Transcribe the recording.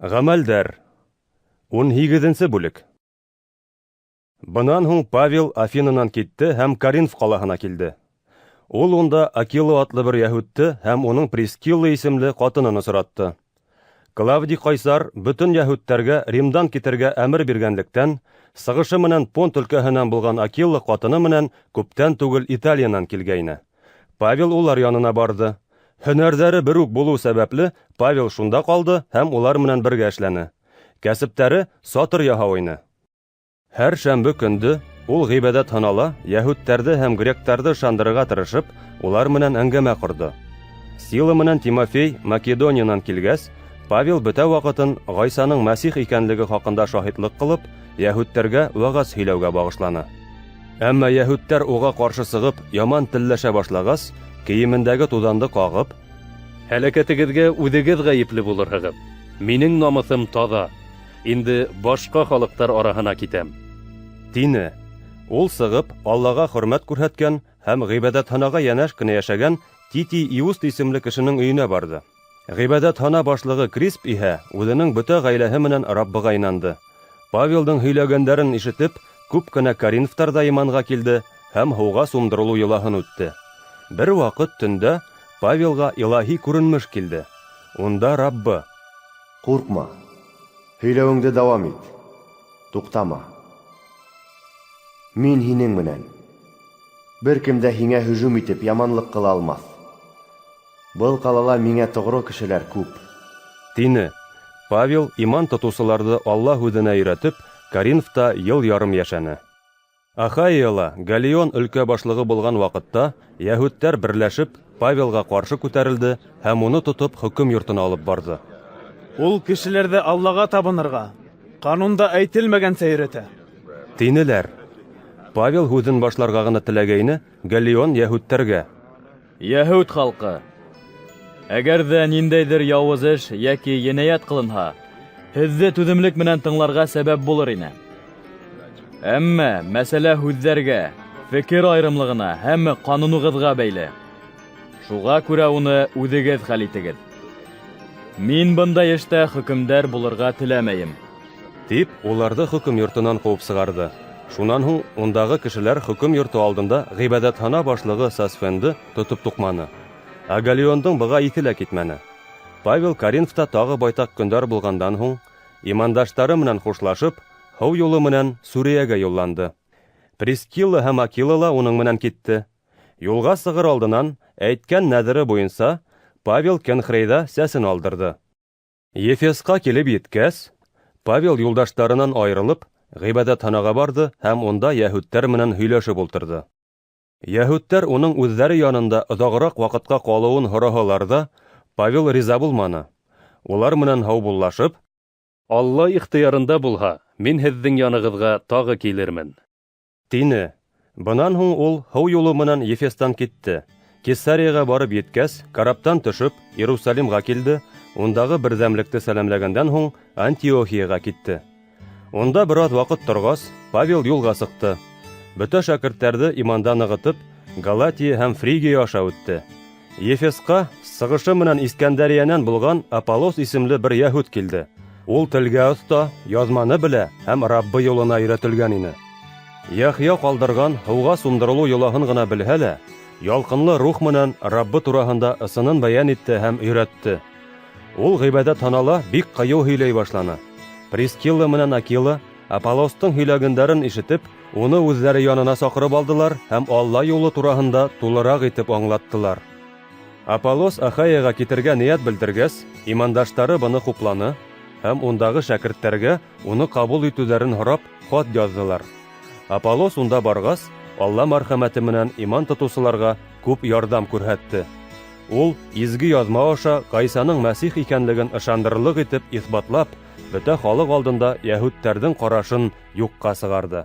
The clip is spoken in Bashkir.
Ғәмәлдәр. 18-нсе бүлек. Бынан һуң Павел Афинанан китте һәм Коринф ҡалаһына килде. Ул унда Акила атлы бер яһүдте һәм уның Прискилла исемле ҡатынын осратты. Клавдий ҡайсар бөтөн яһүдтәргә Римдан китергә әмер биргәнлектән, сығышы менән Понт өлкәһенән булған Акила ҡатыны менән күптән түгел Италиянан килгәйне. Павел улар янына барҙы. Һөнәрҙәре бер үк булыу сәбәпле, Павел шунда ҡалды һәм улар менән бергә эшләне. Кәсептәре сатыр яһау ине. Һәр шәмбе көндө ул ғибәҙәтханала яһүдтәрҙе һәм гректарҙы ышандырырға тырышып, улар менән әңгәмә ҡорҙо. Сила менән Тимофей Македониянан килгәс, Павел бөтә ваҡытын Ғайсаның Мәсих икәнлеге хаҡында шаһитлыҡ ҡылып, яһүдтәргә вәғәз һөйләүгә бағышланы. Әммә яһүдтәр уға ҡаршы сығып, яман телләшә башлағас, кейемендәге туҙанды ҡағып, Һәләкәтегеҙгә үҙегеҙ ғәйепле булырһығыҙ. Минең намыҫым таҙа. Инде башҡа халыҡтар араһына китәм. Тине. Ул сығып, Аллаға хөрмәт күрһәткән һәм ғибәҙәтханаға йәнәш кенә йәшәгән Титий Иуст исемле кешенең өйөнә барҙы. Ғибәҙәтхана башлығы Крисп иһә үҙенең бөтә ғаиләһе менән Раббыға инанды. Павелдың һөйләгәндәрен ишетеп, күп кенә коринфтар ҙа иманға килде һәм һыуға сумдырылыу йолаһын үтте. Бер ваҡыт төндә Павелға илаһи күренмеш килде. Унда Раббы: Ҡурҡма, һөйләүеңде дауам ит, туҡтама. Мин һинең менән. Бер кем дә һиңә һөжүм итеп яманлыҡ ҡыла алмаҫ. Был ҡалала миңә тоғро кешеләр күп. Тине. Павел иман тотоусыларҙы Алла һүҙенә өйрәтеп, Коринфта йыл ярым йәшәне. Ахайяла Галлион өлкә башлығы булған ваҡытта яһүдтәр берләшеп Павелға ҡаршы күтәрелде һәм уны тотоп хөкөм йортона алып барҙы. Ул кешеләрҙе Аллаға табынырға, ҡанунда әйтелмәгәнсә өйрәтә. Тинеләр. Павел һүҙен башларға ғына теләгәйне, Галлион яһүдтәргә: Яһүд халҡы, әгәр ҙә ниндәйҙер яуыз эш йәки енәйәт ҡылынһа, һеҙҙе түҙемлек менән тыңларға сәбәп булыр ине. Әммә мәсьәлә һүҙҙәргә, фекер айырымлығына һәм ҡанунығыҙға бәйле. Шуға күрә уны үҙегеҙ хәл итегеҙ. Мин бындай эштә хөкөмдар булырға теләмәйем. Тип, уларҙы хөкөм йортонан ҡыуып сығарҙы. Шунан һуң ундағы кешеләр хөкөм йорто алдында ғибәҙәтхана башлығы Сосфенды тотоп туҡманы. Ә Галлиондың быға иҫе лә китмәне. Павел Коринфта тағы байтаҡ көндәр булғандан һуң, имандаштары менән хушлашып, һыу юлы менән Сүриәгә юлланды. Прискилла һәм Акила ла уның менән китте. Юлға сығыр алдынан, әйткән нәҙере буйынса, Павел Кенхрейҙа сәсен алдырҙы. Ефесҡа килеп еткәс, Павел юлдаштарынан айырылып, ғибәҙәтханаға барҙы һәм унда яһүдтәр менән һөйләшеп ултырҙы. Яһүдтәр уның үҙҙәре янында оҙағыраҡ ваҡытҡа ҡалыуын һораһалар ҙа, Павел риза булманы. Улар менән һаубуллашып, Алла ихтыярында булһа, мин һеҙҙең янығыҙға тағы килермен. Тине. Бынан һуң ул һыу юлы менән Ефестан китте. Кесарияға барып еткәс, караптан төшөп, Иерусалимға килде, ундағы берҙәмлекте сәләмләгәндән һуң Антиохияға китте. Унда бер аҙ ваҡыт торғас, Павел юлға сыҡты. Бөтә шәкерттәрҙе иманда нығытып, Галатия һәм Фригия аша үтте. Ефесҡа сығышы менән Искәндәриәнән булған Аполлос исемле бер яһүд килде. Ул телгә оҫта, яҙманы белә һәм Раббы юлына өйрәтелгән ине. Яхъя ҡалдырған һыуға сумдырылыу йолаһын ғына белһә лә, ялҡынлы рух менән Раббы тураһында ысынын бәйән итте һәм өйрәтте. Ул ғибәҙәтханала бик ҡыйыу һөйләй башланы. Прискилла менән Акила Аполлостың һөйләгәндәрен ишетеп, уны үҙҙәре янына саҡырып алдылар һәм Алла юлы тураһында тулыраҡ итеп аңлаттылар. Аполлос Ахайяға китергә ниәт белдергәс, имандаштары быны хупланы һәм ундағы шәкерттәргә уны ҡабул итеүҙәрен һорап хат яҙҙылар. Аполлос унда барғас, Алла мәрхәмәте менән иман тотоусыларға күп ярҙам күрһәтте. Ул изге яҙма аша Ғайсаның Мәсих икәнлеген ышандырырлыҡ итеп иҫбатлап, бөтә халыҡ алдында яһүдтәрҙең ҡарашын юҡҡа сығарҙы.